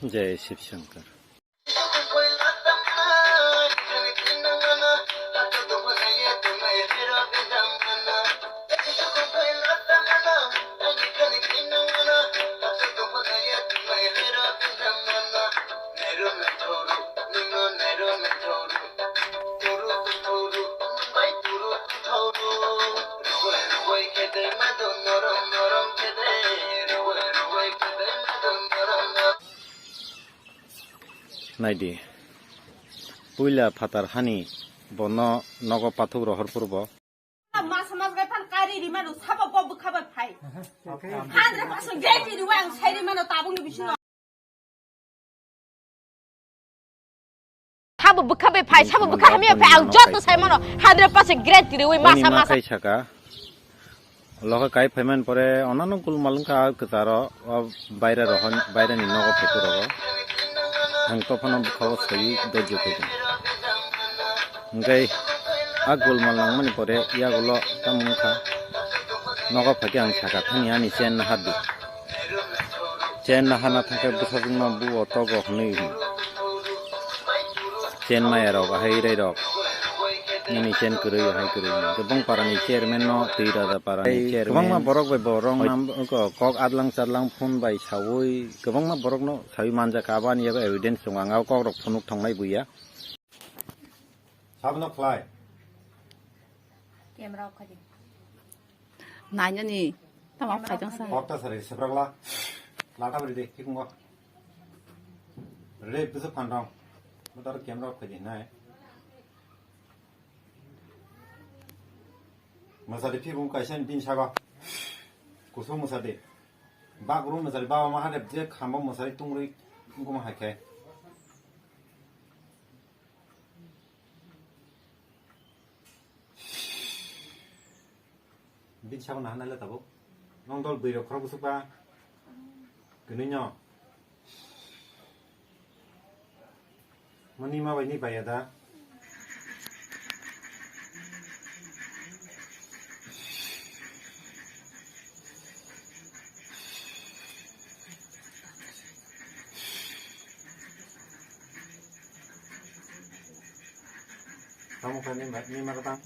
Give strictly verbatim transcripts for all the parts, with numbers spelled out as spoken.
Jai Shiv Shankar. Naidi, puila phatar hani bono nogo pathuk rohor purbo. Masa mas gai phan kari ri manu sabo bo bwkha bai phai. Hundred percent guarantee ri ang sai ri manu tabung ni bisingo. Sabo bwkha bai phai, sabo bwkha hamya phai, ang joto sai mano hundred percent guarantee ri masa masa. Kai saka. Loge kai phaimani pore onano gulmal wngkha kwcharo, o baire rohon, baireni nogo phaikurogo. Ang tophano bwkhao sawi dojjo khaikha. Hwnkhe a gulmal nangmani pore yagulo tamo wngkha, nogo phaikhe ang saka thani ani chain nahardi. Chain naharna thangkhe bwsajwkno buo togo hwnwi hwn. Chain mayarok, ahai rairok. Nini chain kwrwi, ahai kwrwi. Kwbang parani chairman no, twi raja parani chairman. Kwbangma borok bai borok nam, kok adlang chadlang phone bai sawi, kwbangma borok no sawi manjak, abo ani yago evidence tongo, ang abo kok rok phunuk thongnai buya. Sabno khlai. Camera off khaidi. Nainani tamo phaijang sa. Kokta sari seprak la. Lata bari de, kikungo. Re, bisa phanrong. Mutar camera off khaidi nai. Masadi phibung kaisa bin sago. Kusung masadi. Bagrum masadi, Baba Mahadev je khamba masadi tungrui guma hai khe. Bini sabo naha naila tabuk. Nong dol bwrwi rok khorok bwswk ba. Kwnwi no. Mani ma bai ni bai ya da. Tamo kha ni ma, ni ma kwtang.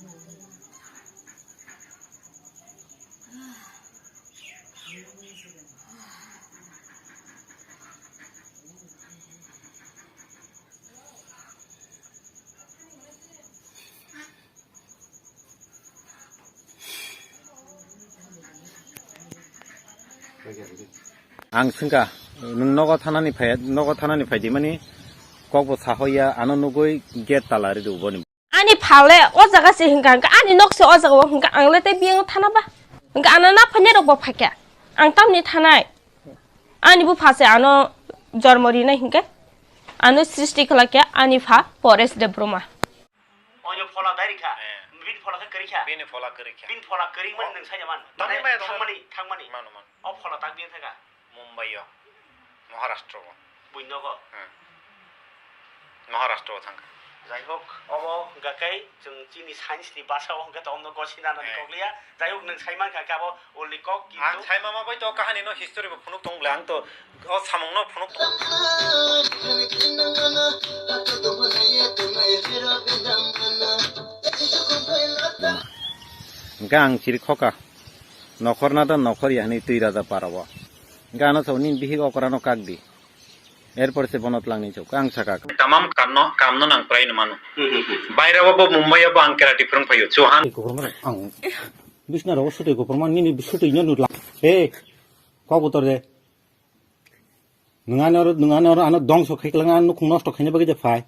Ang swngkha, nwng nogo thanani phai, nogo thanani phaidi mani kokbo sahoya, ano nugui gate tala ridi uboni. Ani phale o jaga se hinka hinka, ani nok se o jaga o hinka, ang le tei biyang thana ba? Hinka ano na phanya rok bo phakya. Ang tamni thanai. Ani bupha se ano jormo rinai hinke. Ano srishti khlakya ani pha Paresh Debbarma. Oino phola dai rikha. Eh. Bini phola khe kwrwi kha. Bini phola kwrwi kha. Bini phola kwrwi mani nwng sai man. Tangwi maya thangmani, thangmani. Mano, mano. O phola tak bini thangkha. Mumbai o. Maharashtra o. Buinogo. Hmm. Maharashtra o thangkha. Jai hok, obo hwnkha khe chwng chini science ni basa o hwnkhe to omno gosina nani Eh. kokliya. Jai hok, nwng sai mankha khe abo ulni kok, kintu ang sai mama bai to kahani no history bo phunuk tong bwle, ang to o samung no phunuk tong. Hwnkhe ang chiri khoka. Nokhor na da nokhor ya hinwi twi raja para o. Hwnkhe ano sao nini bihik okra no kak di. Erpor se bono twlang ni chuk ang saka. Tamam kamno, kamno nang prai no mano. Hmm, hmm, hmm. Baira o bo Mumbai o bo ang karate phrwng phaio. Chauhan. Ang bisna ro sutwi kuphurma nini sutwi no nutla. He. Kok butor de. Nwng ani oro, nwng ani oro ano dongso khai kwlangna, ano nukhung nosto khaina bagwi de phai.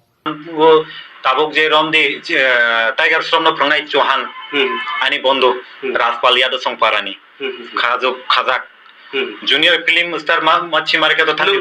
O tabuk je romdi, eh, Tiger Shroff no phrwngnai Chauhan, Hmm. ani bondhu, Hmm. Rajpal Yadav Songparani. Hmm, hmm, hmm. Khajuk, khajak. Hmm. Junior film star ma, machi marke to thangwi.